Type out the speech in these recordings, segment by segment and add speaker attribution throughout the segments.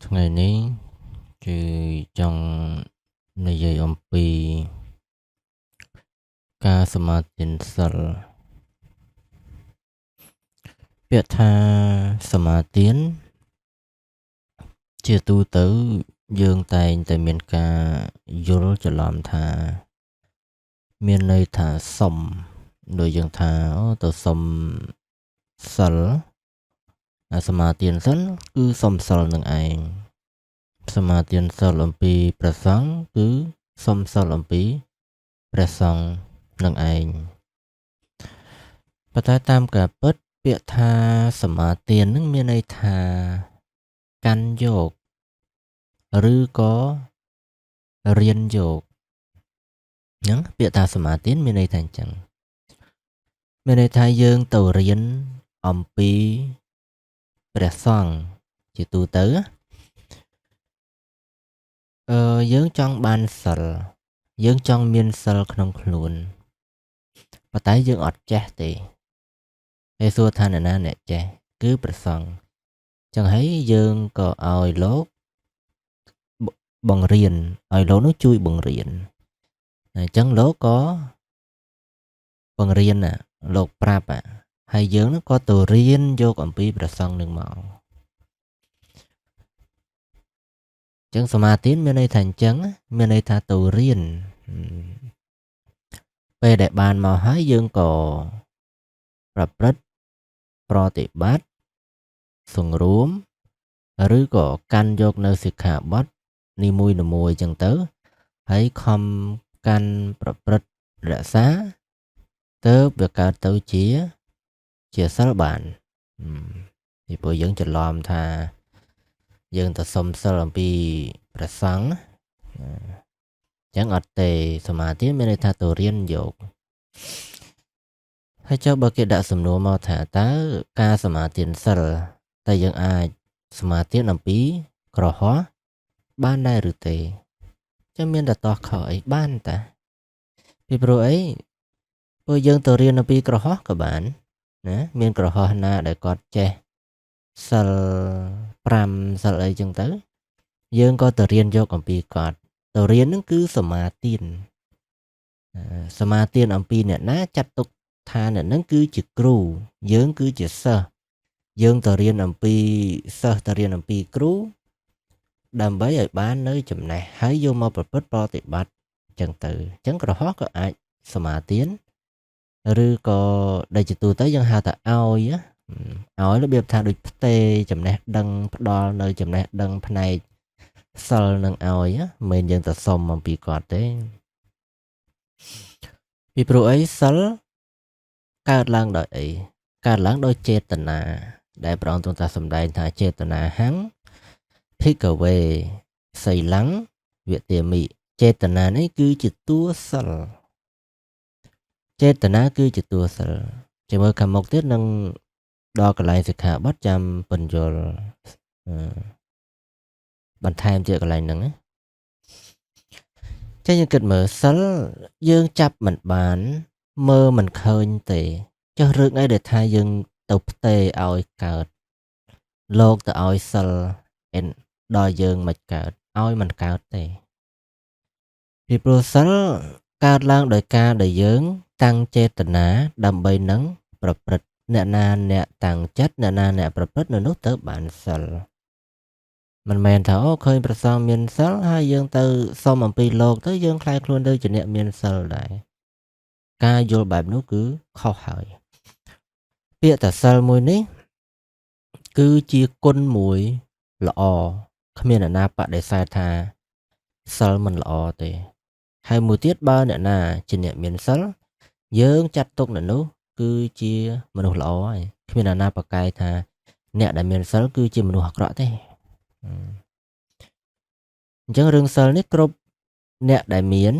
Speaker 1: ថ្ងៃនេះគឺចង់និយាយអំពីការសមាទានសិលពាក្យថាសមាទានជាទូទៅយើងតែងតែមានការយល់ច្រឡំថាមានន័យថាសុំដូចយើងថាអូទៅសុំសិលសមាទានសិលគឺសុំសិលនឹងឯងសមាទានសិលអំពីព្រះសង្ឃគឺសុំសិលអំពីព្រះសង្ឃនឹងឯងប៉ុន្តែតាមការពិតពាក្យថាសមាទាននឹងមានន័យថាកាន់យកឬក៏រៀនយកហ្នឹងពាក្យថាសមាទានមានន័យថាអញ្ចឹងមានន័យថាយើងទៅរៀនអំពីព្រះសង្ឃជាទូទៅយើងចង់បានសិលយើងចង់មានសិលក្នុងខ្លួនប៉ុន្តែយើងអត់ចេះទេហើយសួរថាអ្នកណាអ្នកចេះគឺព្រះសង្ឃចឹងហើយយើងក៏ឲ្យលោកបង្រៀនឲ្យលោកនោះជួយបង្រៀនអញ្ចឹងលោកក៏បង្រៀនណាលោកប្រាប់ហើយយើងនោះក៏ទៅរៀនយកអំពីព្រះសង្ឃនឹងមកអញ្ចឹងសមាធិមានន័យថាអញ្ចឹងមានន័យថាទៅរៀនពេលដែលបានមកហើយយើងក៏ប្រព្រឹត្តប្រតិបត្តិសង្រួមឬក៏កាន់យកនៅសិក្ខាបទនីមួយៗអញ្ចឹងទៅហើយខំកាន់ប្រព្រឹត្តរក្សាទៅវាកើតទៅជាសិលបានពីព្រោះយើងច្រឡំថាយើងទៅសុំសិលអំពីព្រះសង្ឃអញ្ចឹងអត់ទេសមាធិមានន័យថាទៅរៀនយកហើយចុះបើគេដាក់សំណួរមកថាតើការសមាទានសិលតើយើងអាចសមាទានអំពីក្រហោះបានដែរឬទេចាំមានតែតោះខអីបានតាពីព្រោះអីព្រោះយើងទៅរៀនអំពីក្រហោះក៏បានណាមានក្រហោះណាដែលគាត់ចេះសិល5សិលអីចឹងទៅយើងក៏ទៅរៀនយកអំពីគាត់ទៅរៀននឹងគឺសមាទានសមាទានអំពីអ្នកណាចាត់ទុកថាអ្នកនឹងគឺជាគ្រូយើងគឺជាសិស្សយើងទៅរៀនអំពីសិស្សទៅរៀនអំពីគ្រូដើម្បីឲ្យបាននៅចំណេះហើយយកមកប្រព្រឹត្តប្រតិបត្តិចឹងទៅអញ្ចឹងក្រហោះក៏អាចសមាទានឬក៏ដែលជាទូទៅយើងហៅថាឲ្យរបៀបថាដូចផ្ទេចំណេះដឹងផ្ដល់នៅចំណេះដឹងផ្នែកសិលនឹងឲ្យមិនមែនយើងទៅសុំអំពីគាត់ទេពីព្រោះអីសិលកើតឡើងដោយអីកើតឡើងដោយចេតនាដែលព្រះអង្គទ្រង់ត្រាស់សម្ដែងថាចេតនាហੰភិក្ខវេសីលੰវទាមិចេតនានេះគឺជាតួសិលចេតនាគឺជាតួសិលជាមួយខាងមុខទៀតនឹងដល់កន្លែងសិក្ខាបទចាំពន្យល់បន្ថែមទៀតកន្លែងហ្នឹងណាចេះយើងគិតមើលសិលយើងចាប់មិនបានមើលមិនឃើញទេចុះរឿងអីដែលថាយើងទៅផ្ទេឲ្យកើតលោកទៅឲ្យសិលដល់យើងមិនកើតឲ្យមិនកើតទេពីព្រោះសិលកើតឡើងដោយការដែលយើងតាំងចេតនាដើម្បីនឹងប្រព្រឹត្តអ្នកណាអ្នកតាំងចិត្តអ្នកណាអ្នកប្រព្រឹត្តនៅនោះទៅបានសិលមិនមែនថាអូឃើញព្រះសង្ឃមានសិលហើយយើងទៅសុំអំពីលោកទៅយើងក្លាយខ្លួនទៅជាអ្នកមានសិលដែរការយល់បែបនោះគឺខុសហើយពាក្យថាសិលមួយនេះគឺជាគុណមួយល្អគ្មានអ្នកណាបដិសេធថាសិលមិនល្អទេហើយមួយទៀតបើអ្នកណាជាអ្នកមានសិលយើងចាត់ទុកអ្នកនោះគឺជាមនុស្សល្អហើយគ្មានអ្នកណាប្រកែកថាអ្នកដែលមានសិលគឺជាមនុស្សអាក្រក់ទេអញ្ចឹងរឿងសិលនេះគ្រប់អ្នកដែលមាន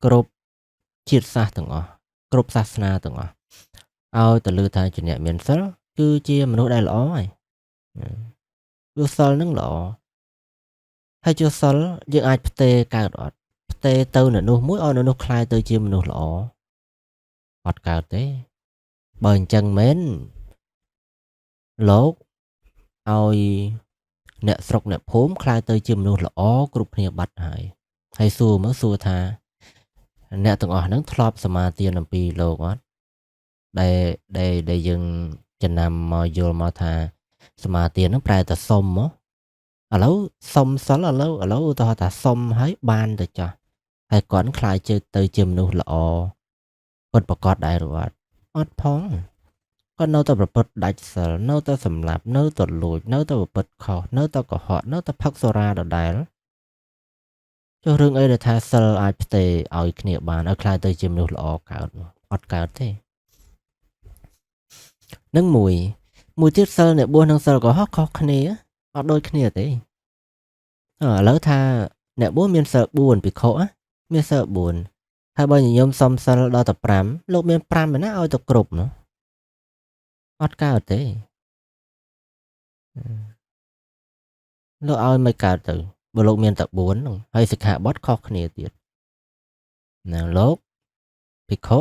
Speaker 1: គ្រប់ជាតិសាសន៍ទាំងអស់គ្រប់សាសនាទាំងអស់ឲ្យទៅលើថាជាអ្នកមានសិលគឺជាមនុស្សដែលល្អហើយព្រោះសិលនឹងល្អហើយចុះសិលយើងអាចផ្ទេកើតអត់ផ្ទេទៅនៅនោះមួយឲ្យនៅនោះក្លាយទៅជាមនុស្សល្អអត់កើតទេបើអញ្ចឹងមែនលោកឲ្យ អ្នកស្រុកអ្នកភូមិក្លាយទៅជាមនុស្សល្អគ្រប់គ្នាបាត់ហើយហើយសួរមើលសួរថាអ្នកទាំងអស់ហ្នឹងធ្លាប់សមាទានអំពីលោកអត់ដែលដែលដែលយើងចំណាំមកយល់មកថាសមាទានហ្នឹងប្រែតែសុំមកឥឡូវសុំសិលឥឡូវឧទាហរណ៍ថាសុំហើយបានទៅចាស់ហើយគាត់ក្លាយជាទៅជាមនុស្សល្អពិតប្រាកដដែរឬអត់អត់ផងគាត់នៅតែប្រព្រឹត្តដាច់សិលនៅតែសម្លាប់នៅតែលួចនៅតែប្រព្រឹត្តខុសនៅតែកុហកនៅតែផឹកសុរាដដែលចុះរឿងអីដែលថាសិលអាចផ្ទេរឲ្យគ្នាបានឲ្យក្លាយទៅជាមនុស្សល្អកើតអត់កើតទេនឹងមួយទៀតសិលអ្នកបួសនិងសិលកុហកខុសគ្នាអត់ដូចគ្នាទេឥឡូវថាអ្នកបួសមានសិល4ភិក្ខុមានសិល4ហើយបើញញឹមសុំសិលដល់តែ5លោកមាន5ឯណាឲ្យទៅគ្រប់នោះអត់កើតទេលោកឲ្យមិនកើតទៅបើលោកមានតែ4ហ្នឹងហើយសិក្ខាបទខុសគ្នាទៀតណាលោកភិក្ខុ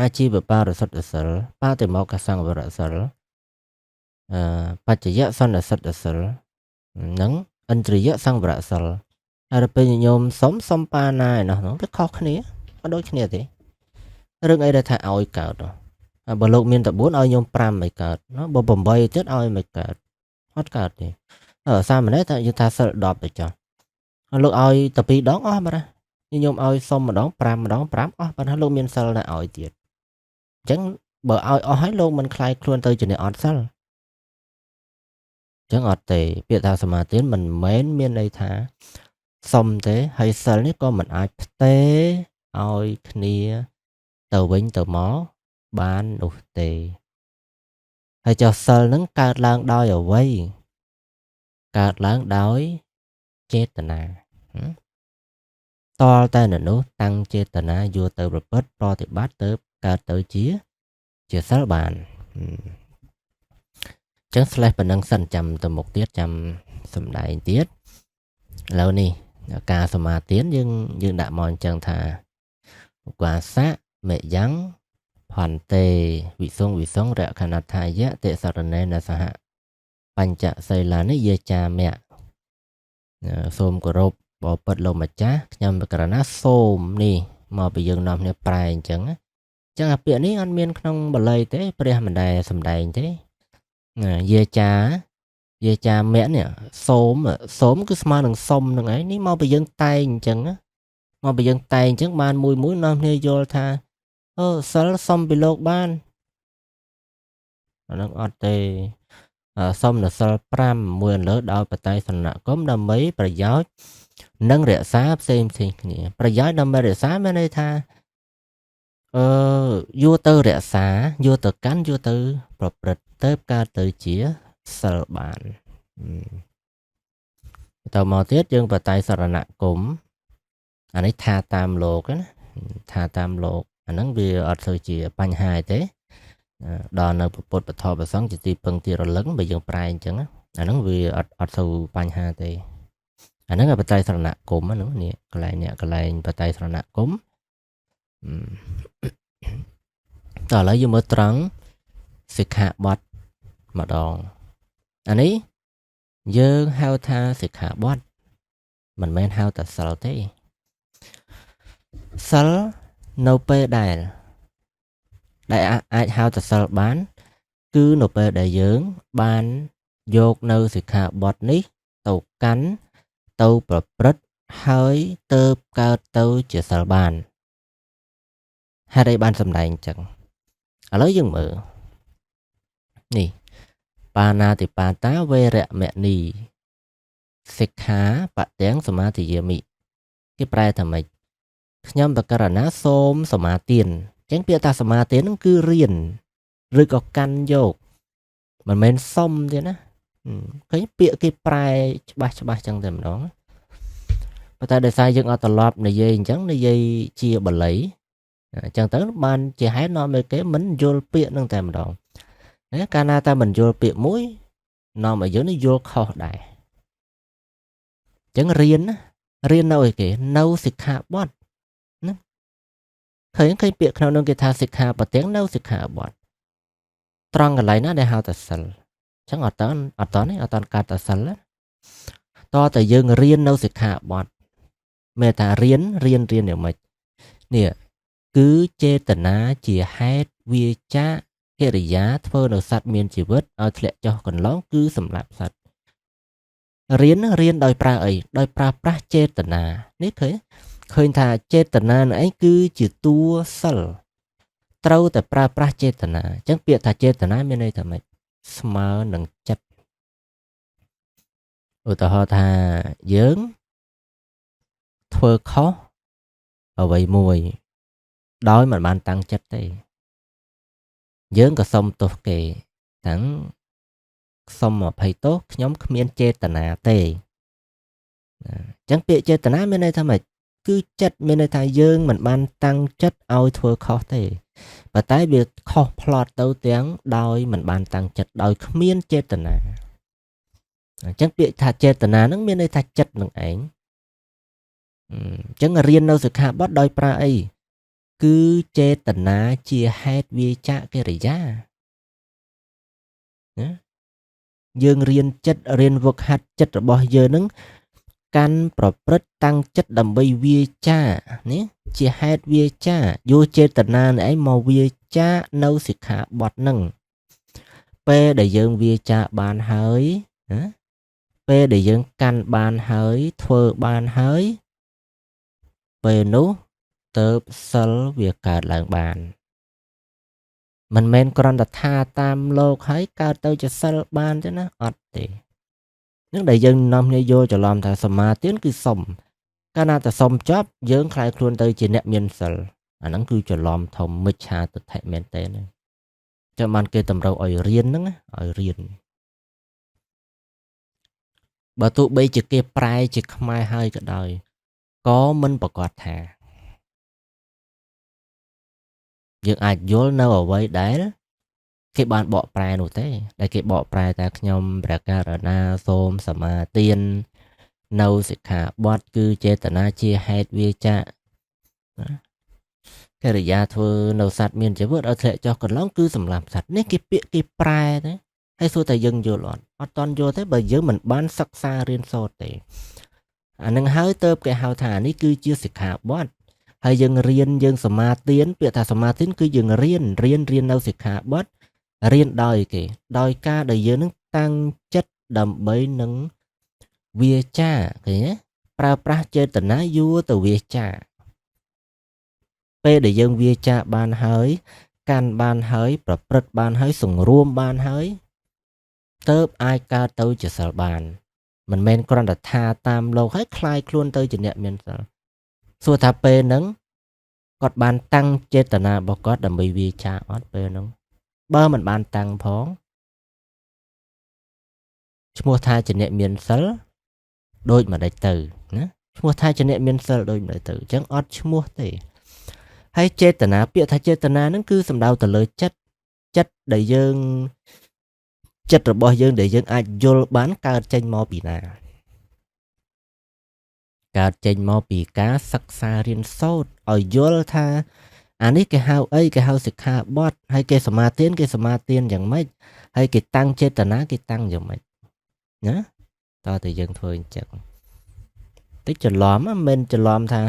Speaker 1: អាជីវបារិសុទ្ធសិលបាតិមោក្ខសង្វរសិលបច្ចយសន្និសិទ្ធសិលនិងឥន្ទ្រិយសង្វរសិលហើយដល់ពេលញោមសុំបាណាឯនោះហ្នឹងវាខុសគ្នាអត់ដូចគ្នាទេរឿងអីដែលថាឲ្យកើតបើលោកមានតែ4ឲ្យញោម5មិនកើតបើ8ទៀតឲ្យមិនកើតអត់កើតទេសាមណេរថាយើងថាសិល10ទៅចុះលោកឲ្យតែ2ដងអស់បាត់ហើយញោមឲ្យសុំម្ដង5ម្ដង5អស់បាត់ហើយលោកមានសិលណាឲ្យទៀតអញ្ចឹងបើឲ្យអស់ហើយលោកមិនខ្លាយខ្លួនទៅជាអ្នកអត់សិលអញ្ចឹងអត់ទេពាក្យថាសមាធិមិនមែនមានន័យថាសុំទេហើយសិលនេះក៏មិនអាចផ្ទេរឲ្យគ្នាទៅវិញទៅមកបាននោះទេហើយចុះសិលនឹងកើតឡើងដោយអ្វីកើតឡើងដោយចេតនាតលតែនៅនោះតាំងចេតនាយកទៅប្រព្រឹត្តប្រតិបត្តិទៅកើតទៅជាសិលបានអញ្ចឹង slash ប៉ុណ្ណឹងសិនចាំទៅមុខទៀតចាំសំដែងទៀតឥឡូវនេះការសមាទានយើងដាក់មកអញ្ចឹងថាឧបាសៈមយ៉ាងផន្តេវិសង្សរខណដ្ឋាយៈតិសរណេនសហបញ្ចសីលានិយាចាមៈសូមគោរពបបិទ្ធលោកម្ចាស់ខ្ញុំករណាសូមនេះមកពីយើងនាំគ្នាប្រែអញ្ចឹងអាពាក្យនេះអត់មានក្នុងបាលីទេព្រះមិនដែលសំដែងទេយាចាមៈនេះសូមគឺស្មើនឹងសុំនឹងឯងនេះមកពីយើងតែងអញ្ចឹងមកពីយើងតែងអញ្ចឹងបានមួយនាំគ្នាយល់ថាសិលសុំពីលោកបានអានឹងអត់ទេសុំនៅសិល5មួយអន្លើដោយបតៃសនគមដើម្បីប្រយោជន៍និងរក្សាផ្សេងគ្នាប្រយោជន៍ដើម្បីរក្សាមានន័យថាយកទៅរក្សាយកទៅកាន់យកទៅប្រព្រឹត្តទៅកើតទៅជាសិលបានតមកទៀតយើងបតៃសរណគមអានេះថាតាមលោកណាថាតាមលោកអាហ្នឹងវាអត់ធ្វើជាបញ្ហាទេដល់នៅពុទ្ធពធប្រសង្ឃជាទីពឹងទីរលឹងបើយើងប្រែអញ្ចឹងអាហ្នឹងវាអត់សូវបញ្ហាទេអាហ្នឹងបតៃសរណគមហ្នឹងនេះកន្លែងនេះកន្លែងបតៃសរណគមតោះឥឡូវយើងមើលត្រង់សិក្ខាបទម្ដងអានេះយើងហៅថាសិក្ខាបទមិនមែនហៅថាសិលទេសិលនៅពេលដែលអាចហៅថាសិលបានគឺនៅពេលដែលយើងបានយកនៅសិក្ខាបទនេះទៅកាន់ទៅប្រព្រឹត្តហើយទៅកើតទៅជាសិលបានហេតុអីបានសម្ដែងអញ្ចឹងឥឡូវយើងមើលនេះបាណាតិបាតាវេរមណីសិក្ខាបទាំងសមាទិយាមិគេប្រែថាម៉េចខ្ញុំបករណាសូមសមាទានអញ្ចឹងពាក្យថាសមាទានហ្នឹងគឺរៀនឬក៏កាន់យកមិនមែនសុំទេណាឃើញពាក្យគេប្រែច្បាស់អញ្ចឹងតែម្ដងប៉ុន្តែដោយសារយើងអត់ត្រឡប់និយាយអញ្ចឹងនិយាយជាបាលីអញ្ចឹងទៅបានជាហេតុនាំឲ្យគេមិនយល់ពាក្យហ្នឹងតែម្ដងណាកាលណាតែមិនយល់ពាក្យមួយនាំឲ្យយើងនេះយល់ខុសដែរអញ្ចឹងរៀនណារៀននៅអីគេនៅសិក្ខាបទណាឃើញពាក្យក្នុងនោះគេថាសិក្ខាបទាំងនៅសិក្ខាបទត្រង់កន្លែងណាដែលហៅថាសិលអញ្ចឹងអត់តនេះអត់តកើតថាសិលណា តតែយើងរៀននៅសិក្ខាបទ មានថារៀនរៀនរៀនយ៉ាងម៉េចនេះ គឺចេតនាជាហេតុវាចាកិរិយាធ្វើនៅសត្វមានជីវិតឲ្យធ្លាក់ចុះកន្លងគឺសម្លាប់សត្វរៀនរៀនដោយប្រើអីដោយប្រើប្រាស់ចេតនានេះឃើញថាចេតនានឹងឯងគឺជាតួសិលត្រូវតែប្រើប្រាស់ចេតនាអញ្ចឹងពាក្យថាចេតនាមានន័យថាម៉េចស្មើនឹងចិត្តឧទាហរណ៍ថាយើងធ្វើខុសអ្វីមួយដោយមិនបានតាំងចិត្តទេយើងក៏សុំទោសគេទាំងសុំអភ័យទោសខ្ញុំគ្មានចេតនាទេអញ្ចឹងពាក្យចេតនាមានន័យថាម៉េចគឺចិត្តមានន័យថាយើងមិនបានតាំងចិត្តឲ្យធ្វើខុសទេប៉ុន្តែវាខុសផ្លត់ទៅទាំងដោយមិនបានតាំងចិត្តដោយគ្មានចេតនាអញ្ចឹងពាក្យថាចេតនានឹងមានន័យថាចិត្តនឹងឯងអញ្ចឹងរៀននៅសិក្ខាបទដោយប្រើអីគឺចេតនាជាហេតុវាចកិរិយាណាយើងរៀនចិត្តរៀនវឹកហាត់ចិត្តរបស់យើងនឹងកាន់ប្រព្រឹត្តតាំងចិត្តដើម្បីវាចានេះជាហេតុវាចាយកចេតនានេះឯងមកវាចានៅសិក្ខាបទនឹងពេលដែលយើងវាចាបានហើយណាពេលដែលយើងកាន់បានហើយធ្វើបានហើយពេលនោះទៅសិលវាកើតឡើងបានមិនមែនគ្រាន់តែថាតាមលោកហើយកើតទៅជាសិលបានទេណាអត់ទេនឹងដែលយើងនាំគ្នាយល់ច្រឡំថាសមាទានគឺសុំកាលណាតែសុំចប់យើងក្លាយខ្លួនទៅជាអ្នកមានសិលអាហ្នឹងគឺច្រឡំធំមិច្ឆាទិដ្ឋិមែនទេណាចាំបានគេតម្រូវឲ្យរៀនហ្នឹងឲ្យរៀនបើទោះបីជាគេប្រែជាខ្មែរហើយក៏ដោយក៏មិនប្រកាសថាយើងអាចយល់នៅអ្វីដែលគេបានបកប្រែនោះទេដែលគេបកប្រែតែខ្ញុំព្រះករុណាសូមសមាទាននៅសិក្ខាបទគឺចេតនាជាហេតុវាចាកិរិយាធ្វើនៅសត្វមានជីវិតឲ្យធ្លាក់ចុះកន្លងគឺសម្លាប់សត្វនេះគេពាក្យគេប្រែទេហើយសួរតែយើងយល់អត់អត់តន់យល់ទេបើយើងមិនបានសិក្សារៀនសូត្រទេអានឹងហើយទៅគេហៅថានេះគឺជាសិក្ខាបទហើយយើងរៀនយើងសមាទានពាក្យថាសមាទានគឺយើងរៀនរៀនរៀននៅសិក្ខាបទរៀនដោយគេដោយការដែលយើងនឹងតាំងចិត្តដើម្បីនឹងវាចាឃើញទេប្រើប្រាស់ចេតនាយួរទៅវាចាពេលដែលយើងវាចាបានហើយកាន់បានហើយប្រព្រឹត្តបានហើយសង្រួមបានហើយទៅអាចកើតទៅជាសិលបានមិនមែនគ្រាន់តែថាតាមលោកហើយคลายខ្លួនទៅជាអ្នកមានសិលសួរថាពេលហ្នឹងគាត់បានតាំងចេតនារបស់គាត់ដើម្បីវាចាអត់ពេលហ្នឹងបើមិនបានតាំងផងឈ្មោះថាជាអ្នកមានសិលដូចម្ដេចទៅណាឈ្មោះថាជាអ្នកមានសិលដូចម្ដេចទៅអញ្ចឹងអត់ឈ្មោះទេហើយចេតនាពាក្យថាចេតនាហ្នឹងគឺសំដៅទៅលើចិត្តចិត្តដែលយើងចិត្តរបស់យើងដែលយើងអាចយល់បានកើតចេញមកពីណាកើតចេញមកពីការសិក្សារៀនសូត្រឲ្យយល់ថាអានេះគេហៅអីគេហៅសិក្ខាបទហើយគេសមាទានគេសមាទានយ៉ាងម៉េចហើយគេតាំងចេតនាគេតាំងយ៉ាងម៉េចណាតើតែយើងធ្វើអញ្ចឹងតិចច្រឡំមិនច្រឡំថា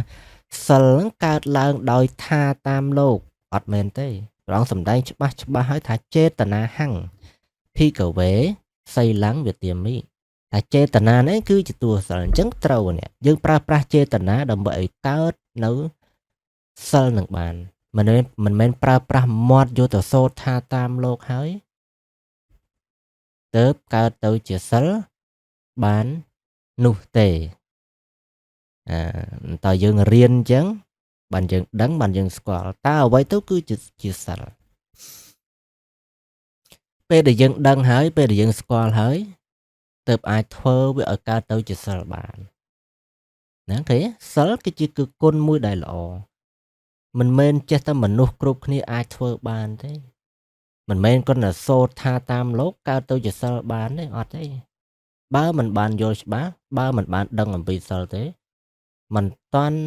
Speaker 1: សិលនឹងកើតឡើងដោយថាតាមលោកអត់មែនទេព្រះអង្គសម្ដែងច្បាស់ច្បាស់ហើយថាចេតនាហੰភិក្ខវេសីលੰវទាមិថាចេតនានេះគឺជាតួសិលអញ្ចឹងត្រូវនេះយើងប្រើប្រាស់ចេតនាដើម្បីឲ្យកើតនៅសិលនឹងបានមិនមែនប្រើប្រាស់មាត់យកទៅសូត្រថាតាមលោកហើយទៅកើតទៅជាសិលបាននោះទេតើយើងរៀនអញ្ចឹងបានយើងដឹងបានយើងស្គាល់តើអ្វីទៅគឺជាសិលពេលដែលយើងដឹងហើយពេលដែលយើងស្គាល់ហើយទើបអាចធ្វើវាឲ្យកើតទៅជាសិលបានណាគេសិលគឺជាគឺគុណមួយដែលល្អមិនមែនចេះតែមនុស្សគ្រប់គ្នាអាចធ្វើបានទេមិនមែនគ្រាន់តែសូត្រថាតាមលោកកើតទៅជាសិលបានទេអត់ទេបើមិនបានយល់ច្បាស់បើមិនបានដឹងអំពីសិលទេមិនតាន់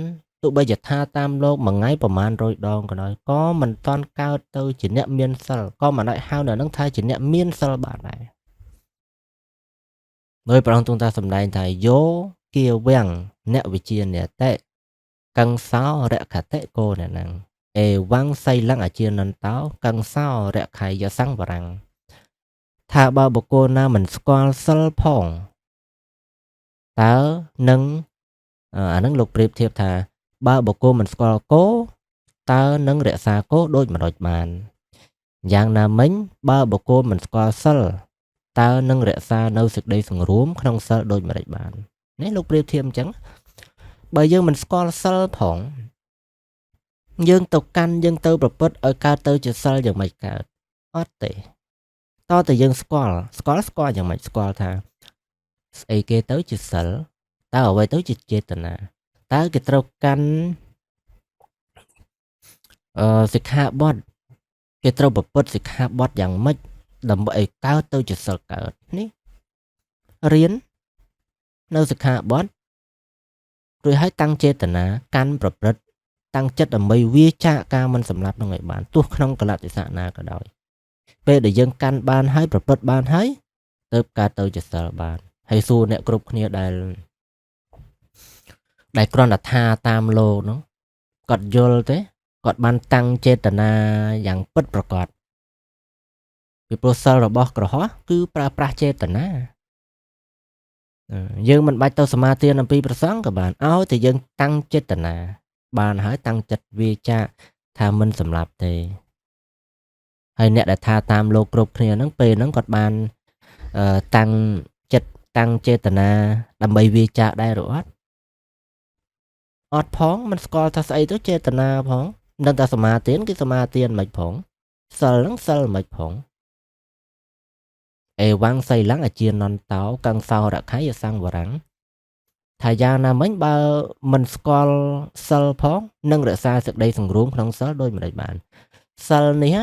Speaker 1: ទោះបីជាថាតាមលោកមួយថ្ងៃប្រមាណ100ដងក៏ដោយក៏មិនតាន់កើតទៅជាអ្នកមានសិលក៏មិនអាចហៅនៅនឹងថាជាអ្នកមានសិលបានដែរ ដោយព្រះអង្គទ្រង់តាសម្ដែងថាយោគាវាំងអ្នកវិជានតិកង្សោរខតិកោអ្នកហ្នឹងអេវ៉ាំងសីលੰអជានន្តោកង្សោរខៃយសង្វរੰថាបើបុគ្គលណាមិនស្គាល់សិលផងតើនឹងអានឹងលោកប្រៀបធៀបថាបើបុគ្គលមិនស្គាល់គោតើនឹងរក្សាគោដូចម្ដេចបានយ៉ាងណាមិញបើបុគ្គលមិនស្គាល់សិលតើនឹងរក្សានៅសេចក្តីសង្រួមក្នុងសិលដូចម្ដេចបាននេះលោកប្រៀបធៀបអញ្ចឹងបើយើងមិនស្គាល់សិលផងយើងទៅកាន់យើងទៅប្រព្រឹត្តឲ្យកើតទៅជាសិលយ៉ាងម៉េចកើតអត់ទេតើតែយើងស្គាល់យ៉ាងម៉េចស្គាល់ថាស្អីគេទៅជាសិលតើអ្វីទៅជាចេតនាតើគេត្រូវកាន់សិក្ខាបទគេត្រូវប្រព្រឹត្តសិក្ខាបទយ៉ាងម៉េចដើម្បីឲ្យកើតទៅជាសិលកើតនេះរៀននៅសិក្ខាបទរួចហើយតាំងចេតនាកាន់ប្រព្រឹត្តតាំងចិត្តដើម្បីវាចាកការមិនសម្លាប់នឹងឲ្យបានទោះក្នុងកលៈទេសៈណាក៏ដោយពេលដែលយើងកាន់បានហើយប្រព្រឹត្តបានហើយទៅកើតទៅជាសិលបានហើយសួរអ្នកគ្រប់គ្នាដែលគ្រាន់តែថាតាមលោកនោះគាត់យល់ទេគាត់បានតាំងចេតនាយ៉ាងពិតប្រាកដពីព្រោះសិលរបស់ក្រហោះគឺប្រើប្រាស់ចេតនាយើងមិនបាច់ទៅសមាទានអំពីប្រសង្ឃក៏បានឲ្យតែយើងតាំងចេតនាបានហើយតាំងចិត្តវាចាកថាមិនសម្លាប់ទេហើយអ្នកដែលថាតាមលោកគ្រប់គ្នាហ្នឹងពេលហ្នឹងគាត់បានតាំងចិត្តតាំងចេតនាដើម្បីវាចាកដែរឬអត់អត់ផងមិនស្គាល់ថាស្អីទៅចេតនាផងមិនដឹងថាសមាទានគឺសមាទានមិនផងសិលហ្នឹងសិលមិនផងអេវ៉ាំងសីលੰអជានន្តោកង្សោរខៃយសង្វរੰថាយ៉ាងណាមិញបើមិនស្គាល់សិលផងនឹងរក្សាសេចក្តីសង្រួមក្នុងសិលដោយមិនបានសិលនេះ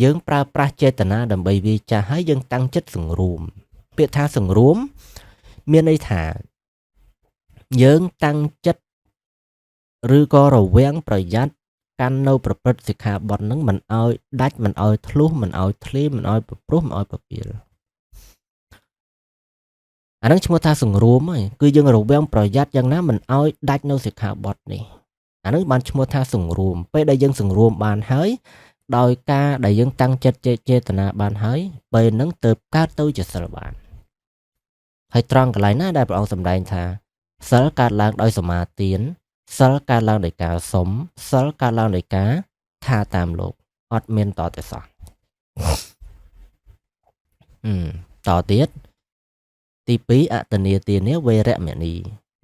Speaker 1: យើងប្រើប្រាស់ចេតនាដើម្បីវាចាស់ហើយយើងតាំងចិត្តសង្រួមពាក្យថាសង្រួមមានន័យថាយើងតាំងចិត្តឬក៏រវាងប្រយ័ត្នកាន់នៅប្រព្រឹត្តសិក្ខាបទនឹងមិនឲ្យដាច់មិនឲ្យធ្លុះមិនឲ្យធ្លាយមិនឲ្យប្រព្រោះមិនឲ្យប្រពៀលអានឹងឈ្មោះថាសង្រួមហើយគឺយើងរវាងប្រយ័ត្នយ៉ាងណាមិនឲ្យដាច់នៅសិក្ខាបទនេះអានឹងបានឈ្មោះថាសង្រួមពេលដែលយើងសង្រួមបានហើយដោយការដែលយើងតាំងចិត្តចេតនាបានហើយពេលហ្នឹងទៅកើតទៅជាសិលបានហើយត្រង់កន្លែងណាដែលព្រះអង្គសម្ដែងថាសិលកើតឡើងដោយសមាទានសិលកើតឡើងដោយការសុំសិលកើតឡើងដោយការថាតាមលោកអត់មានតទេសោះតទៀតទី2អតនីទានាវេរមណី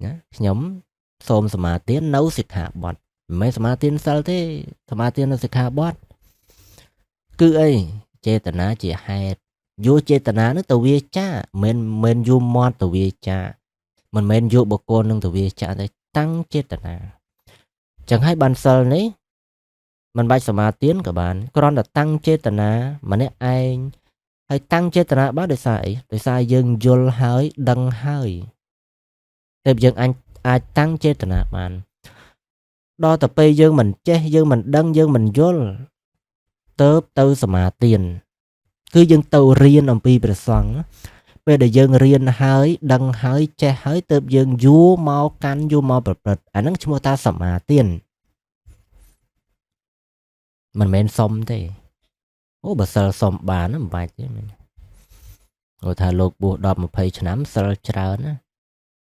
Speaker 1: ណាខ្ញុំសូមសមាទាននៅសិក្ខាបទមិនមែនសមាទានសិលទេសមាទាននៅសិក្ខាបទគឺអីចេតនាជាហេតុយកចេតនានោះទៅវាចាមិនយកមាត់ទៅវាចាមិនមែនយកបុគ្គលនឹងទៅវាចាទេតាំងចេតនាចឹងហើយបានសិលនេះមិនបាច់សមាទានក៏បានគ្រាន់តែតាំងចេតនាម្នាក់ឯងហើយតាំងចេតនាបានដោយសារអីដោយសារយើងយល់ហើយដឹងហើយទើបយើងអាចតាំងចេតនាបានដល់ទៅពេលយើងមិនចេះយើងមិនដឹងយើងមិនយល់ទៅទៅសមាទានគឺយើងទៅរៀនអំពីព្រះសង្ឃពេលដែលយើងរៀនហើយដឹងហើយចេះហើយទើបយើងយួរមកកាន់យួរមកប្រព្រឹត្តអាហ្នឹងឈ្មោះថាសមាទានមិនមែនសុំទេអូបើសិលសុំបានមិនបាច់ទេមែនគាត់ថាលោកបួស10 20ឆ្នាំសិលច្រើនណា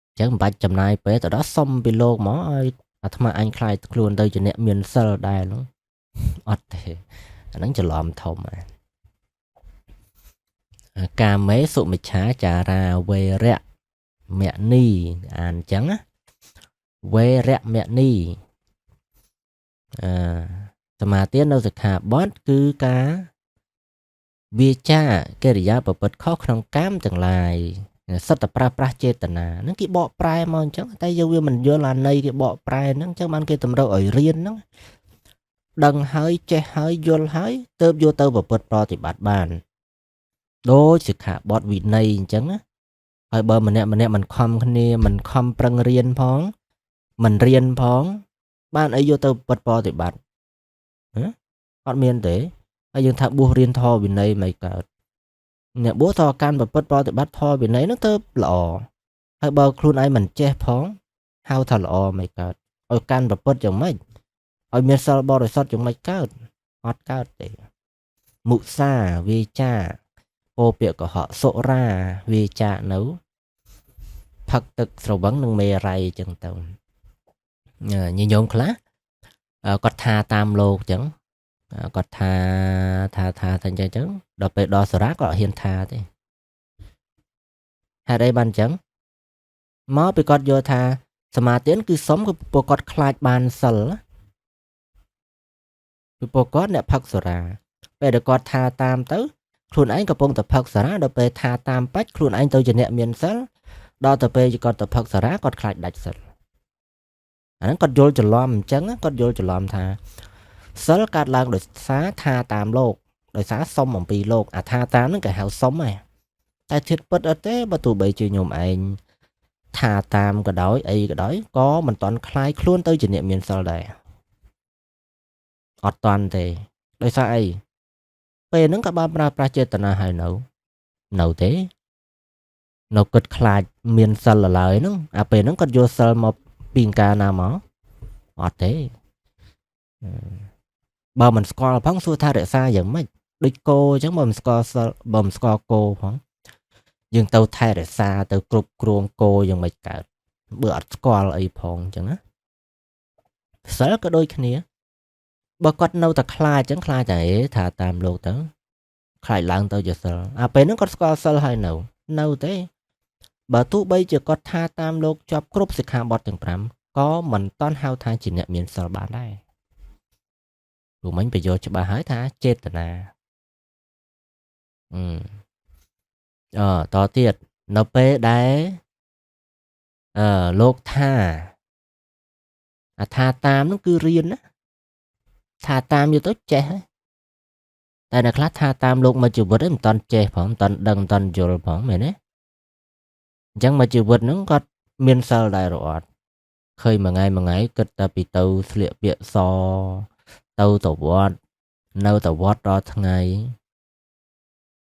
Speaker 1: អញ្ចឹងមិនបាច់ចំណាយពេលទៅដល់សុំពីលោកមកឲ្យអាត្មាអញខ្លាយខ្លួនទៅជាអ្នកមានសិលដែរនោះអត់ទេអាហ្នឹងច្រឡំធំហើយកាមេសុមិច្ឆាចារាវេរៈមនីអានអញ្ចឹងណាវេរៈមនីអឺសមាទាននៅសិក្ខាបទគឺការវាចាកិរិយាប្រព្រឹត្តខុសក្នុងកាមទាំងឡាយសិតតែប្រើប្រាស់ចេតនាហ្នឹងគេបកប្រែមកអញ្ចឹងតែយើងវាមិនយល់អាន័យគេបកប្រែហ្នឹងអញ្ចឹងបានគេតម្រូវឲ្យរៀនហ្នឹងដឹងហើយចេះហើយយល់ហើយទើបយកទៅប្រព្រឹត្តប្រតិបត្តិបានដូចសិក្ខាបទវិន័យអញ្ចឹងណាហើយបើម្នាក់ម្នាក់មិនខំគ្នាមិនខំប្រឹងរៀនផងមិនរៀនផងបានអីយកទៅប្រព្រឹត្តប្រតិបត្តិហ៎អត់មានទេហើយយើងថាបួសរៀនធម៌វិន័យមិនកើត អ្នកបួសតកាន់ប្រពឹត្តិប្រតិបត្តិធម៌វិន័យហ្នឹងទៅល្អហើយបើខ្លួនឯងមិនចេះផងហៅថាល្អមិនកើតឲ្យកាន់ប្រពឹត្តិយ៉ាងម៉េចឲ្យមានសិលបរិសុទ្ធយ៉ាងម៉េចកើតអត់កើតទេមុសាវាចាពោពាក្យកុហកសុរាវាចានៅផឹកទឹកស្រវឹងនិងមេរ័យអញ្ចឹងទៅញាតិញោមខ្លះគាត់ថាតាមលោកអញ្ចឹងគាត់ថាថាថាថាអញ្ចឹងដល់ពេលដល់សុរាគាត់អត់ហ៊ានថាទេហេតុអីបានអញ្ចឹងមកពីគាត់យល់ថាសមាទានគឺសុំគឺពួកគាត់ខ្លាចបានសិលពីពួកគាត់អ្នកផឹកសុរាពេលដែលគាត់ថាតាមទៅខ្លួនឯងកំពុងតែផឹកសុរាដល់ពេលថាតាមបាច់ខ្លួនឯងទៅជាអ្នកមានសិលដល់ទៅពេលគាត់ទៅផឹកសុរាគាត់ខ្លាចដាច់សិលអាហ្នឹងគាត់យល់ច្រឡំអញ្ចឹងគាត់យល់ច្រឡំថាសិលកើតឡើងដោយសារថាតាមលោកដោយសារសុំអំពីលោកអាថាតាមហ្នឹងគេហៅសុំហ៎តែធៀបពិតអត់ទេបើទោះបីជាញោមឯងថាតាមក៏ដោយអីក៏ដោយក៏មិនតាន់คลายខ្លួនទៅជាអ្នកមានសិលដែរអត់តាន់ទេដោយសារអីពេលហ្នឹងក៏បានប្រើប្រាស់ចេតនាហើយនៅទេនៅគិតខ្លាចមានសិលឡើយហ្នឹងអាពេលហ្នឹងគាត់យកសិលមកពីកាលណាមកអត់ទេបើមិនស្គាល់ផងសួរថារក្សាយ៉ាងម៉េចដូចគោអញ្ចឹងបើមិនស្គាល់សិលបើមិនស្គាល់គោផងយើងទៅថែរក្សាទៅគ្រប់គ្រងគោយ៉ាងម៉េចកើតបើអត់ស្គាល់អីផងអញ្ចឹងណាសិលក៏ដូចគ្នាបើគាត់នៅតែខ្លាចអញ្ចឹងខ្លាចតែថាតាមលោកទៅខ្លាចឡើងទៅជាសិលអាពេលហ្នឹងគាត់ស្គាល់សិលហើយនៅទេបើទោះបីជាគាត់ថាតាមលោកជាប់គ្រប់សិក្ខាបទទាំង5ក៏មិនតាន់ហៅថាជាអ្នកមានសិលបានដែរព្រោះមិញបញ្យល់ច្បាស់ហើយថាចេតនាតទៀតនៅពេលដែលលោកថាអាថាតាមនោះគឺរៀនណាថាតាមយកទៅចេះហើយតែអ្នកខ្លះថាតាមលោកមួយជីវិតឯងមិនតាន់ចេះផងមិនតាន់ដឹងមិនតាន់យល់ផងមែនទេអញ្ចឹងមួយជីវិតហ្នឹងគាត់មានសិលដែរឬអត់ឃើញមួយថ្ងៃមួយថ្ងៃគិតតែពីទៅស្លៀកពាក់សទៅទៅវត្តនៅទៅវត្តរាល់ថ្ងៃ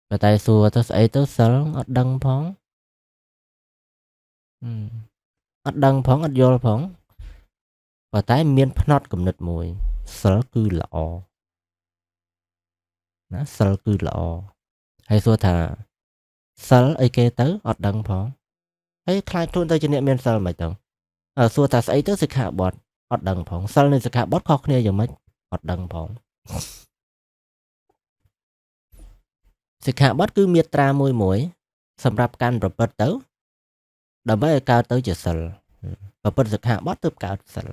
Speaker 1: ប៉ុន្តែសួរទៅស្អីទៅសិលអត់ដឹងផងអត់ដឹងផងអត់យល់ផងប៉ុន្តែមានផ្នត់គំនិតមួយសិលគឺល្អណាសិលគឺល្អហើយសួរថាសិលអីគេទៅអត់ដឹងផងហើយខ្លាចខ្លួនទៅជាអ្នកមានសិលមិនទៅសួរថាស្អីទៅសិក្ខាបទអត់ដឹងផងសិលនិងសិក្ខាបទខុសគ្នាយ៉ាងម៉េចអត់ដឹងផងសិក្ខាបទគឺមាត្រាមួយមួយសម្រាប់កាន់ប្រព្រឹត្តទៅដើម្បីឲ្យកើតទៅជាសិលប្រព្រឹត្តសិក្ខាបទទើបកើតសិល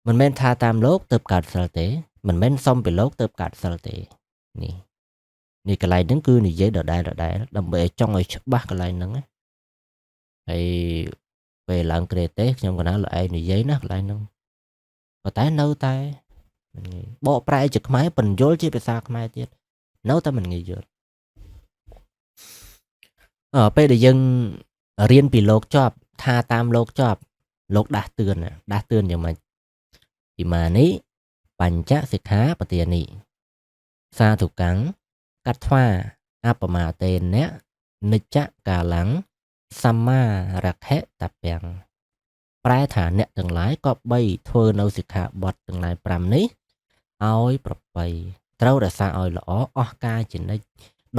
Speaker 1: មិនមែនថាតាមលោកទើបកើតសិលទេមិនមែនសុំពីលោកទើបកើតសិលទេនេះកន្លែងហ្នឹងគឺនិយាយដដែលដើម្បីឲ្យចង់ឲ្យច្បាស់កន្លែងហ្នឹងណាហើយពេលឡើងក្រេទេខ្ញុំកណាលោកឯងនិយាយណាកន្លែងហ្នឹងប៉ុន្តែនៅតែមិនងាយបកប្រែជាខ្មែរបញ្យល់ជាភាសាខ្មែរទៀតនៅតែមិនងាយយល់ពេលដែលយើងរៀនពីលោកជាប់ថាតាមលោកជាប់លោកដាស់តឿនដាស់តឿនយ៉ាងម៉េចអ៊ីម៉ានិបញ្ចសិក្ខាបទានិសាធុកាំងកត្វាអបមាតេនៈនិច្ចកាលំសម្មារខិតពាំងប្រែថាអ្នកទាំងឡាយក៏បីធ្វើនៅសិក្ខាបទទាំងឡាយ5នេះឲ្យប្រពៃត្រូវរក្សាឲ្យល្អអស់កាលជានិច្ច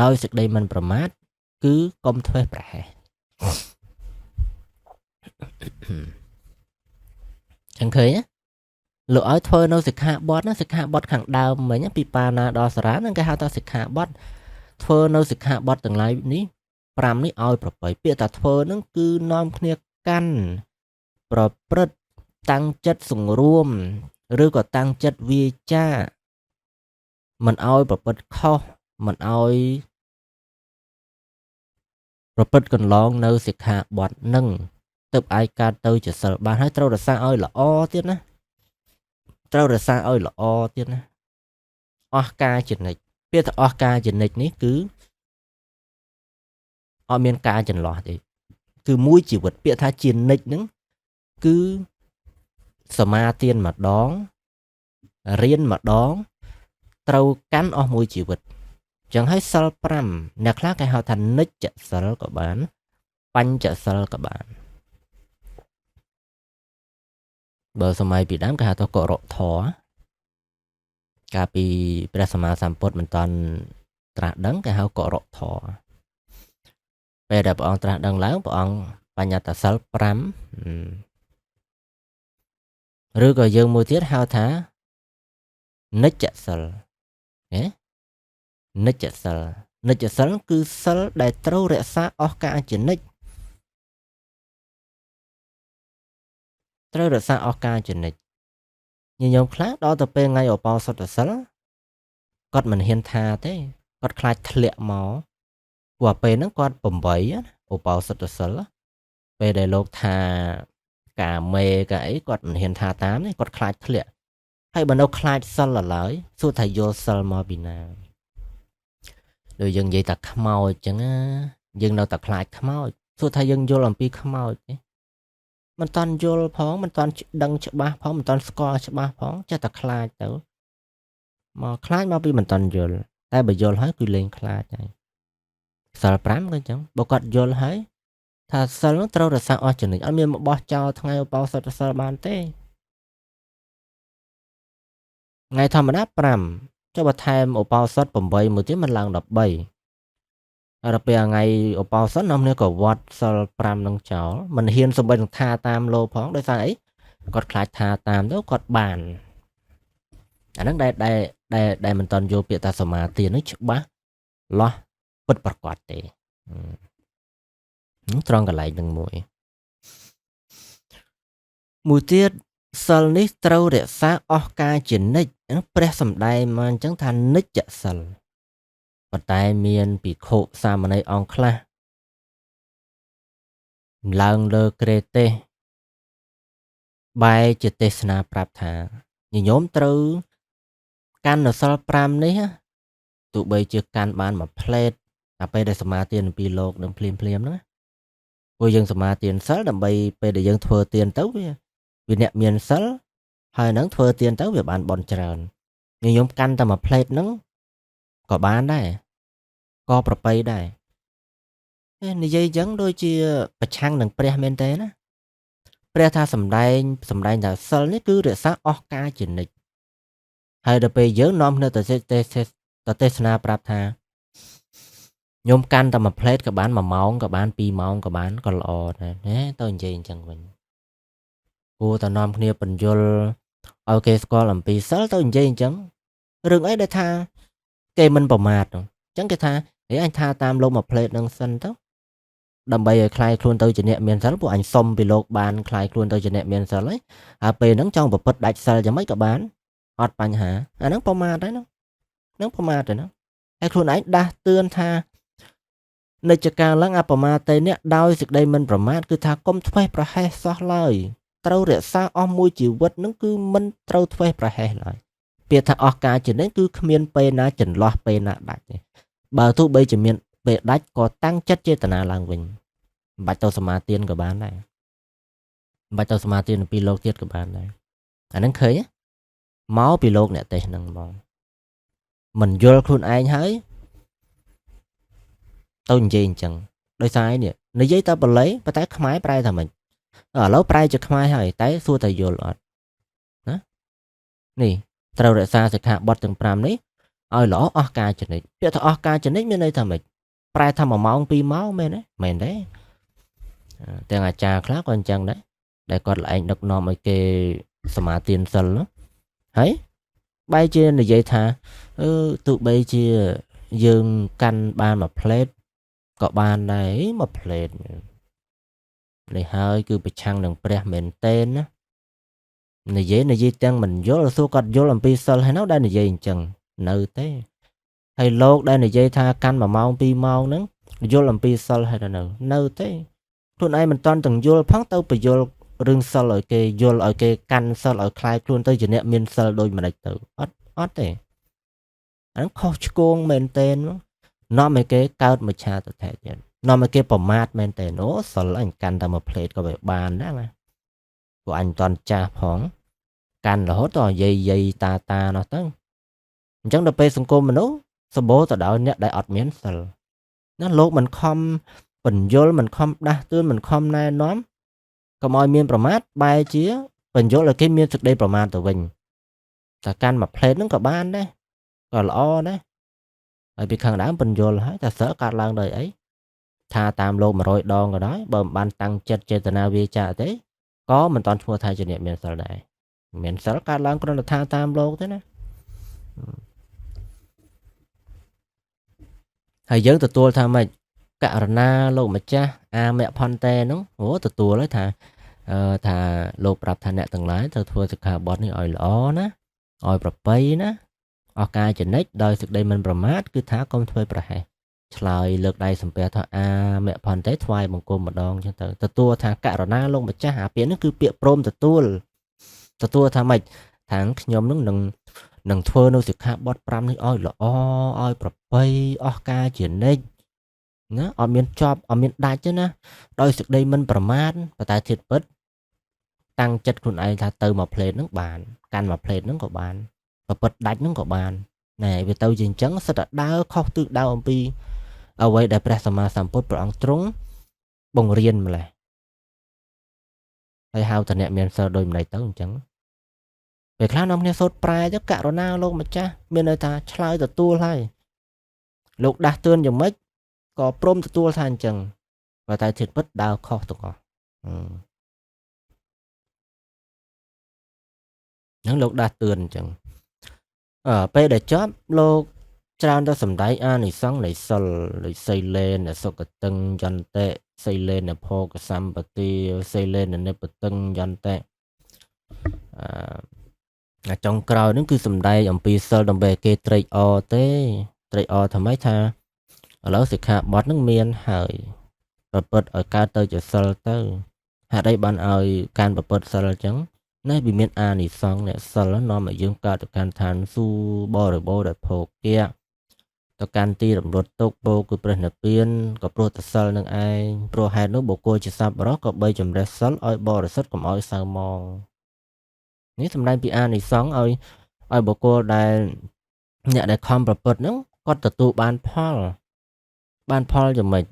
Speaker 1: ដោយសេចក្តីមិនប្រមាទគឺកុំធ្វេសប្រហែសចឹងឃើញណាលោកឲ្យធ្វើនៅសិក្ខាបទណាសិក្ខាបទខាងដើមមិញពីបាណាដល់សារាហ្នឹងគេហៅថាសិក្ខាបទធ្វើនៅសិក្ខាបទទាំងឡាយនេះ5នេះឲ្យប្រពៃពាក្យថាធ្វើហ្នឹងគឺនាំគ្នាកាន់ប្រព្រឹត្តតាំងចិត្តសង្រួមឬក៏តាំងចិត្តវាចាមិនឲ្យប្រព្រឹត្តខុសមិនឲ្យប្រព្រឹត្តកន្លងនៅសិក្ខាបទនឹងទើបអាចកើតទៅជាសិលបានហើយត្រូវរក្សាឲ្យល្អទៀតណាត្រូវរក្សាឲ្យល្អទៀតណាអស់ការជានិច្ចពាក្យថាអស់ការជានិច្ចនេះគឺអត់មានការចន្លោះទេគឺមួយជីវិតពាក្យថាជានិច្ចហ្នឹងគឺសមាទានម្ដងរៀនម្ដងត្រូវកាន់អស់មួយជីវិត ចឹងហើយសិល5អ្នកខ្លះគេហៅថានិច្ចសិលក៏បានបញ្ចសិលក៏បានបើសម័យពីដើមគេហៅថាករុធម៌កាលពីព្រះសម្មាសម្ពុទ្ធមិនទាន់ត្រាស់ដឹងគេហៅករុធម៌ពេលដែលព្រះអង្គត្រាស់ដឹងឡើងព្រះអង្គបញ្ញត្តិសិល5ឬក៏យើងមួយទៀតហៅថានិច្ចសិលហេនិច្ចសិលនិច្ចសិលគឺសិលដែលត្រូវរក្សាអស់កាលជានិច្ចត្រូវរក្សាអស់កាលជានិច្ចញាតិញោមខ្លះដល់ទៅពេលថ្ងៃឧបោសថសិលគាត់មិនហ៊ានថាទេគាត់ខ្លាចធ្លាក់មកព្រោះពេលហ្នឹងគាត់8ណាឧបោសថសិលពេលដែលលោកថាកាមេកាអីគាត់មិនហ៊ានថាតាមទេគាត់ខ្លាចធ្លាក់ហើយបើនៅខ្លាចសិលឡើយសួរថាយល់សិលមកពីណាដូចយើងនិយាយថាខ្មោចចឹងណាយើងនៅតែខ្លាចខ្មោចសួរថាយើងយល់អំពីខ្មោចទេមិនតាន់យល់ផងមិនតាន់ដឹងច្បាស់ផងមិនតាន់ស្គាល់ច្បាស់ផងចេះតែខ្លាចទៅមកខ្លាចមកពីមិនតាន់យល់តែបើយល់ហើយគឺលែងខ្លាចហើយសិល5ក៏អញ្ចឹងបើគាត់យល់ហើយថាសិលនោះត្រូវរក្សាអស់ចំណិចអត់មានមកបោះចោលថ្ងៃឧបោសថសិលបានទេថ្ងៃធម្មតា5ចុះបើថែមឧបោសថ8មួយទៀតมันឡើង13ហើយដល់ពេលថ្ងៃឧបោសថនាំគ្នាក៏វត្តសិល5នឹងចោលមិនហ៊ានសំបីនឹងថាតាមលោកផងដោយសារអីគាត់ខ្លាចថាតាមទៅគាត់បានអាហ្នឹងដែលដែលដែលដែលមិនតន់យល់ពាក្យថាសមាធិហ្នឹងច្បាស់លាស់ពិតប្រាកដទេត្រង់កន្លែងហ្នឹងមួយមួយទៀតសិលនេះត្រូវរក្សាអស់កាលជានិច្ចព្រះសម្ដែងមកអញ្ចឹងថានិច្ចសិលប៉ុន្តែមានភិក្ខុសាមណេរអង្គខ្លះឡើងលើក្រេទេសបែរជាទេសនាប្រាប់ថាញាតិញោមត្រូវកាន់នៅសិល5នេះទោះបីជាកាន់បានមួយផ្លេតតែពេលដែលសមាទានពីលោកនឹងភ្លាមភ្លាមហ្នឹងព្រោះយើងសមាទានសិលដើម្បីពេលដែលយើងធ្វើទានទៅវាអ្នកមានសិលហើយនឹងធ្វើទានទៅវាបានបុណ្យច្រើនញាតិញោមកាន់តែមួយផ្លេតហ្នឹងក៏បានដែរក៏ប្រពៃដែរនិយាយអញ្ចឹងដូចជាប្រឆាំងនឹងព្រះមែនទេណាព្រះថាសម្ដែងថាសិលនេះគឺរក្សាអស់កាលជានិច្ចហើយដល់ពេលយើងនាំគ្នាទៅទេសនាប្រាប់ថាញោមកាន់តែមួយផ្លេតក៏បាន1ម៉ោងក៏បាន2ម៉ោងក៏បានក៏ល្អដែរណាទៅនិយាយអញ្ចឹងវិញគួរតែនាំគ្នាបញ្យល់ឲ្យគេស្គាល់អំពីសិលទៅនិយាយអញ្ចឹងរឿងអីដែលថាគេមិនប្រមាទអញ្ចឹងគេថាហេអញថាតាមលោកមួយផ្លេតនឹងសិនទៅដើម្បីឲ្យคลายខ្លួនទៅជាអ្នកមានសិលពួកអញសុំពីលោកបានคลายខ្លួនទៅជាអ្នកមានសិលហើយហើយពេលហ្នឹងចង់ប្រព្រឹត្តដាច់សិលយ៉ាងម៉េចក៏បានអត់បញ្ហាអាហ្នឹងប្រមាទហើយហ្នឹងប្រមាទហើយហ្នឹងហើយខ្លួនឯងដាស់តឿនថានិច្ចកាលឡើងអបមាទេអ្នកដោយសេចក្តីមិនប្រមាទគឺថាកុំធ្វេសប្រហែសសោះឡើយត្រូវរក្សាអស់មួយជីវិតហ្នឹងគឺមិនត្រូវធ្វេសប្រហែសឡើយពាក្យថាអស់កាលជានិច្ចគឺគ្មានពេលណាចន្លោះពេលណាដាច់ទេបើទោះបីជាមានពេលដាច់ក៏តាំងចិត្តចេតនាឡើងវិញមិនបាច់ទៅសមាទានក៏បានដែរមិនបាច់ទៅសមាទានពីលោកទៀតក៏បានដែរអាហ្នឹងឃើញមកពីលោកអ្នកទេសហ្នឹងហ្មងមិនយល់ខ្លួនឯងហើយទៅនិយាយអញ្ចឹងដោយសារនេះនិយាយតែបាលីប៉ុន្តែខ្មែរប្រែថាម៉េចឥឡូវប្រែជាខ្មែរហើយតែសួរតែយល់អត់ណានេះត្រូវរក្សាសិក្ខាបទទាំង5នេះឲ្យល្អអស់កាលជានិច្ចពាក្យថាអស់កាលជានិច្ចមានន័យថាម៉េចប្រែថា1ម៉ោង2ម៉ោងមែនទេមែនទេទាំងអាចារ្យខ្លះក៏អញ្ចឹងដែរដែលគាត់ល្អែងដឹកនាំឲ្យគេសមាទានសិលហើយបែរជានិយាយថាទោះបីជាយើងកាន់បានមួយផ្លេតក៏បានដែរមួយផ្លេតនេះហើយគឺប្រឆាំងនឹងព្រះមែនទែនណានិយាយទាំងមិនយល់សួរគាត់យល់អំពីសិលហើយនៅដែលនិយាយអញ្ចឹងនៅទេហើយលោកដែលនិយាយថាកាន់1ម៉ោង2ម៉ោងហ្នឹងយល់អំពីសិលហើយនៅទេខ្លួនឯងមិនតាន់ទាំងយល់ផងទៅបញ្យល់រឿងសិលឲ្យគេយល់ឲ្យគេកាន់សិលឲ្យคลายខ្លួនទៅជាអ្នកមានសិលដូចម្ដេចទៅអត់ទេអាហ្នឹងខុសឆ្គងមែនទែននាំឲ្យគេកើតមិច្ឆាទិដ្ឋិទៀតនាំឲ្យគេប្រមាទមែនទែនអូសិលអញកាន់តែមួយផ្លេតក៏វាបានដែរណាព្រោះអញមិនតាន់ចាស់ផងកាន់រហូតដល់យាយតាតានោះទៅអញ្ចឹងដល់ពេលសង្គមមនុស្ស សម្បូរទៅដោយអ្នកដែលអត់មានសិលណាលោកមិនខំបញ្យលមិនខំដាស់តឿនមិនខំណែនាំកុំឲ្យមានប្រមាថបែរជាបញ្យលឲ្យគេមានសេចក្តីប្រមាថទៅវិញតែកាន់មួយផ្លេតហ្នឹងក៏បានដែរក៏ល្អដែរហើយពីខាងដើមបញ្យលហើយតែសិលកើតឡើងដោយអីថាតាមលោក100ដងក៏ដោយបើមិនបានតាំងចិត្តចេតនាវាចាទេក៏មិនតាន់ឈ្មោះថាជាអ្នកមានសិលដែរមានសិលកើតឡើងគ្រាន់តែថាតាមលោកទេណាហើយយើងទទួលថាម៉េចករណាលោកម្ចាស់អាមៈផន្តេហ្នឹងអូទទួលហើយថាថាលោកប្រាប់ថាអ្នកទាំងឡាយត្រូវធ្វើសិក្ខាបទនេះឲ្យល្អណាឲ្យប្រពៃណាអស់ការចំណិចដោយសេចក្តីមិនប្រមាទគឺថាកុំធ្វើប្រហែសឆ្លើយលើកដៃសំពះថាអាមៈផន្តេថ្វាយបង្គំម្ដងចឹងទៅទទួលថាករណាលោកម្ចាស់អាពាក្យហ្នឹងគឺពាក្យព្រមទទួលទទួលថាម៉េចថាខ្ញុំនឹងនឹងធ្វើនៅសិក្ខាបទ5នេះឲ្យល្អឲ្យប្រពៃអស់ការជានិច្ចណាអត់មានចប់អត់មានដាច់ទេណាដោយសេចក្តីមិនប្រមាទប៉ុន្តែធាតុពិតតាំងចិត្តខ្លួនឯងថាទៅមួយផ្លេតហ្នឹងបានកាន់មួយផ្លេតហ្នឹងក៏បានប្រព្រឹត្តដាច់ហ្នឹងក៏បានណែវាទៅជាអញ្ចឹងសិតតែដើរខុសទិសដៅអំពីអ្វីដែលព្រះសម្មាសម្ពុទ្ធព្រះអង្គទ្រង់បង្រៀនម្ល៉េះហើយហៅតអ្នកមានសិលដូចម្ដេចទៅអញ្ចឹងពេលខ្លះនាំគ្នាសូត្រប្រែទៅករណាលោកម្ចាស់មានន័យថាឆ្លើយទទួលហើយលោកដាស់តឿនយ៉ាងម៉េចក៏ព្រមទទួលថាអញ្ចឹងប៉ុន្តែធាតុពិតដើរខុសទាំងអស់ហ្នឹងលោកដាស់តឿនអញ្ចឹងពេលដែលចប់លោកច្រើនទៅសំដែងអានិសង្សនៃសិលដូចសីលេនសុគតឹងយន្តិសីលេនភោគសម្បទាសីលេននិបតឹងយន្តិចុងក្រោយហ្នឹងគឺសំដែងអំពីសិលដើម្បីគេត្រេកអរទេត្រេកអរថាម៉េចថាឥឡូវសិក្ខាបទហ្នឹងមានហើយប្រព្រឹត្តឲ្យកើតទៅជាសិលទៅហេតុអីបានឲ្យការប្រព្រឹត្តសិលអញ្ចឹងនេះវាមានអានិសង្សអ្នកសិលនាំឲ្យយើងកើតទៅកាន់ឋានសួគ៌បរិបូរណ៍ដោយភោគៈទៅកាន់ទីរំលត់ទុក្ខពោគឺព្រះនិព្វានក៏ព្រោះតែសិលនឹងឯងព្រោះហេតុនោះបុគ្គលជាសប្បុរសក៏បីជំរះសិលឲ្យបរិសុទ្ធកុំឲ្យសៅមងនេះសម្ដែងពីអានិសង្សឲ្យបុគ្គលដែលអ្នកដែលខំប្រព្រឹត្តហ្នឹងគាត់ទទួលបានផលបានផលយ៉ាងម៉េច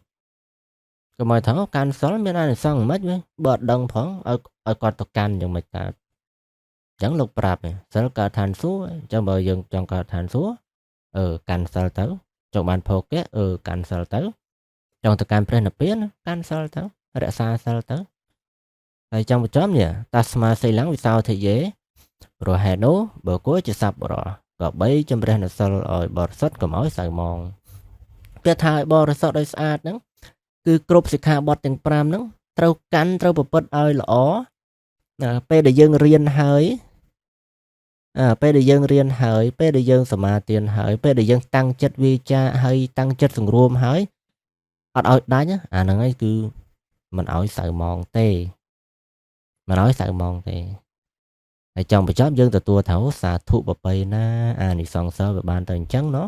Speaker 1: ក៏មកថាកាន់សិលមានអានិសង្សមិនវិញបើអត់ដឹងផងឲ្យគាត់ទៅកាន់យ៉ាងម៉េចកើតអញ្ចឹងលោកប្រាប់សិលកើតឋានសួគ៌អញ្ចឹងបើយើងចង់កើតឋានសួគ៌កាន់សិលទៅចង់បានភោគៈកាន់សិលទៅចង់ទៅកាន់ព្រះនិព្វានកាន់សិលទៅរក្សាសិលទៅហើយចង់បញ្ចប់នេះតាស្មាសីលំវិសោធិយេព្រោះហេតុនោះបើគួរជាសប្បុរសក៏បីជំរះនៅសិលឲ្យបរិសុទ្ធកុំឲ្យសៅមងពាក្យថាឲ្យបរិសុទ្ធឲ្យស្អាតហ្នឹងគឺគ្រប់សិក្ខាបទទាំង5ហ្នឹងត្រូវកាន់ត្រូវប្រព្រឹត្តឲ្យល្អណាពេលដែលយើងរៀនហើយពេលដែលយើងរៀនហើយពេលដែលយើងសមាទានហើយពេលដែលយើងតាំងចិត្តវាចាហើយតាំងចិត្តសង្រួមហើយអត់ឲ្យដាច់អាហ្នឹងឯងគឺមិនឲ្យសៅមងទេមិនឲ្យសៅមងទេហើយចង់បញ្ចប់យើងទទួលថាសាធុប្របីណាអានិសង្សសិលវាបានទៅអញ្ចឹងណោះ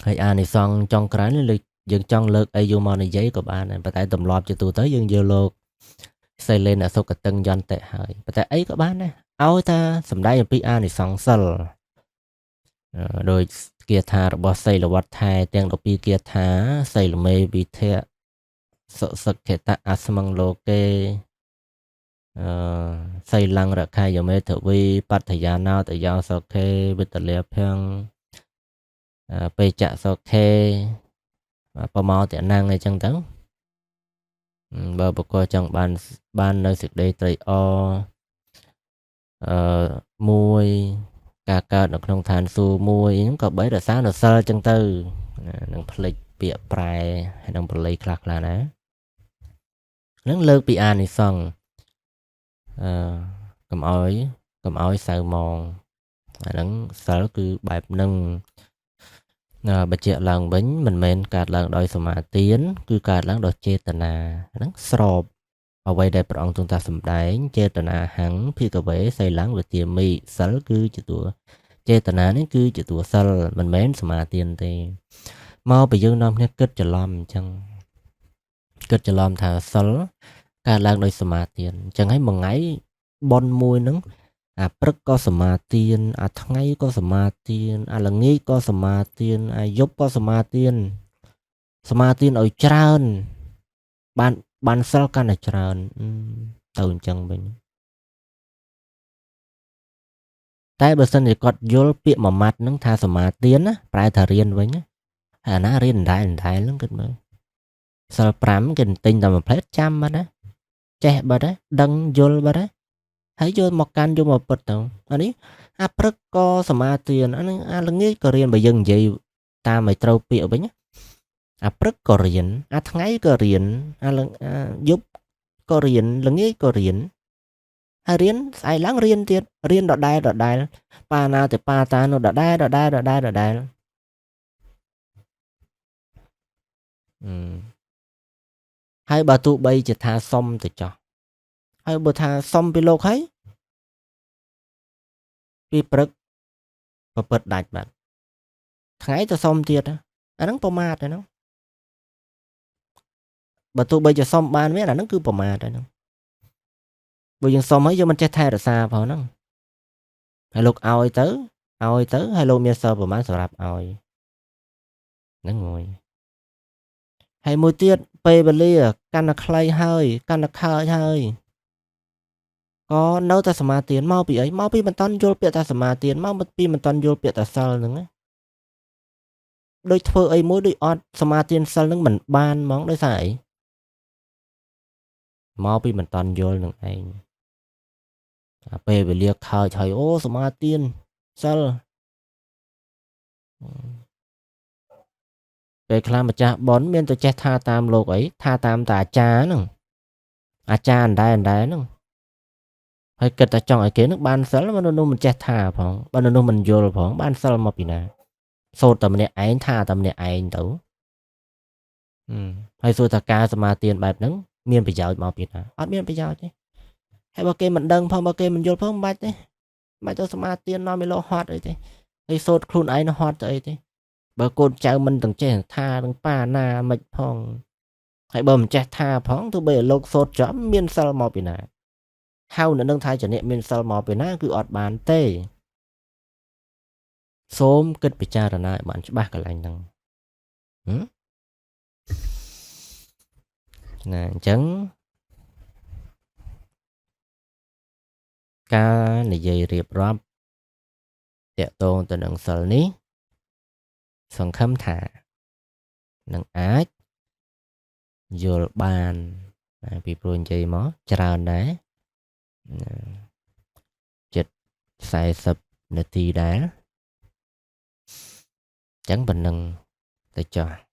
Speaker 1: ហើយអានិសង្សចុងក្រោយនេះយើងចង់លើកអីយកមកនិយាយក៏បានដែរប៉ុន្តែទម្លាប់ជាទូទៅយើងយកលោកសីលេនអសុគតឹងយន្តិហើយប៉ុន្តែអីក៏បានដែរឲ្យថាសម្ដែងអំពីអានិសង្សសិលដោយគាថារបស់សីលវត្តថែទាំង12គាថាសីលមេវិធៈសុសក្ខតអស្មងលោកេសីលੰរខយមេថវីបត្តយាណោតយោសុខេវិតលាភੰបេចៈសុខេប្រមោទនំអីចឹងទៅបើបុគ្គលចង់បាននៅសេចក្តីត្រេកអរមួយការកើតនៅក្នុងឋានសួគ៌មួយហ្នឹងក៏បីរក្សានៅសិលចឹងទៅនឹងផ្លិចពាក្យប្រែហើយនឹងប្រឡ័យខ្លះៗណានឹងលើកពីអានិសង្សកុំឲ្យសៅមងអាហ្នឹងសិលគឺបែបហ្នឹងបញ្ជាក់ឡើងវិញមិនមែនកើតឡើងដោយសមាទានគឺកើតឡើងដោយចេតនាហ្នឹងស្របអ្វីដែលព្រះអង្គទ្រង់តាសម្ដែងចេតនាហੰភិក្ខវេសីលੰវិទាមិសិលគឺជាតួចេតនានេះគឺជាតួសិលមិនមែនសមាទានទេមកពីយើងនាំគ្នាគិតច្រឡំអញ្ចឹងគិតច្រឡំថាសិលកើតឡើងដោយសមាទានអញ្ចឹងហើយមួយថ្ងៃប៉ុនមួយហ្នឹង អាព្រឹកក៏សមាទានអាថ្ងៃក៏សមាទានអាល្ងាចក៏សមាទានអាយប់ក៏សមាទានសមាទានឲ្យច្រើនបានសិលកាន់តែច្រើនទៅអញ្ចឹងវិញតែបើសិនជាគាត់យល់ពាក្យមួយម៉ាត់ហ្នឹងថាសមាទានណាប្រែថារៀនវិញហើយអាណារៀនដដែលហ្នឹងគិតមើលសិល5គេទិញតែមួយផ្លែតចាំបាត់ណាចេះបាត់ណាដឹងយល់បាត់ណាហើយយកមកកាន់យកមកពិតទៅអានេះអាព្រឹកក៏សមាទានអានឹងអាល្ងាចក៏រៀនបើយើងនិយាយតាមឲ្យត្រូវពាក្យវិញអាព្រឹកក៏រៀនអាថ្ងៃក៏រៀនអាយប់ក៏រៀនល្ងាចក៏រៀនហើយរៀនស្អែកឡើងរៀនទៀតរៀនដដែលដដែលបាណាទៅបាតានោះដដែលដដែលដដែលដដែលហើយបើទោះបីជាថាសុំទៅចោះហើយបើថាសុំពីលោកហើយពីព្រឹកប្រព្រឹត្តដាច់បាត់ថ្ងៃទៅសុំទៀតអាហ្នឹងប្រមាទហ្នឹងបើទោះបីជាសុំបានមែនអាហ្នឹងគឺប្រមាទហ្នឹងបើយើងសុំហើយយើងមិនចេះថែរក្សាផងហ្នឹងហើយលោកឲ្យទៅឲ្យទៅហើយលោកមានសិលប្រមាណសម្រាប់ឲ្យហ្នឹងមួយហើយមួយទៀតពេលវេលាកាន់តែខ្លីហើយកាន់តែខើចហើយក៏នៅតែសមាទានមកពីអីមកពីមិនតាន់យល់ពាក្យថាសមាទានមកពីមិនតាន់យល់ពាក្យថាសិលហ្នឹងណាដូចធ្វើអីមួយដូចអត់សមាទានសិលហ្នឹងមិនបានហ្មងដោយសារអីមកពីមិនតាន់យល់នឹងឯងអាពេលវេលាខើចហើយអូសមាទានសិលពេលខ្លះម្ចាស់ប៉ុនមានតែចេះថាតាមលោកអីថាតាមតាអាចារ្យហ្នឹងអាចារ្យអណ្ដែហ្នឹងហើយគិតតែចង់ឲ្យគេនឹងបានសិលបើនោះមិនចេះថាផងបើនោះមិនយល់ផងបានសិលមកពីណាសូត្រតែម្នាក់ឯងថាតែម្នាក់ឯងទៅហើយសួរថាការសមាទានបែបហ្នឹងមានប្រយោជន៍មកពីណាអត់មានប្រយោជន៍ទេហើយបើគេមិនដឹងផងបើគេមិនយល់ផងមិនបាច់ទេមិនបាច់ទៅសមាទាននាំឲ្យលោកហត់អីទេហើយសូត្រខ្លួនឯងហត់ទៅអីទេបើកូនចៅមិនទាំងចេះថាទាំងប៉ាណាមិនផងហើយបើមិនចេះថាផងទោះបីឲ្យលោកសូត្រចំមានសិលមកពីណាហៅនៅនឹងថាជាអ្នកមានសិលមកពីណាគឺអត់បានទេសូមគិតពិចារណាឲ្យបានច្បាស់កន្លែងហ្នឹងណាអញ្ចឹងការនិយាយរៀបរាប់តាក់ទងទៅនឹងសិលនេះសង្ឃឹមថានឹងអាចយល់បានពីព្រោះនិយាយមកច្រើនដែរជិត40នាទីដែរអញ្ចឹងប៉ុណ្ណឹងទៅចោះ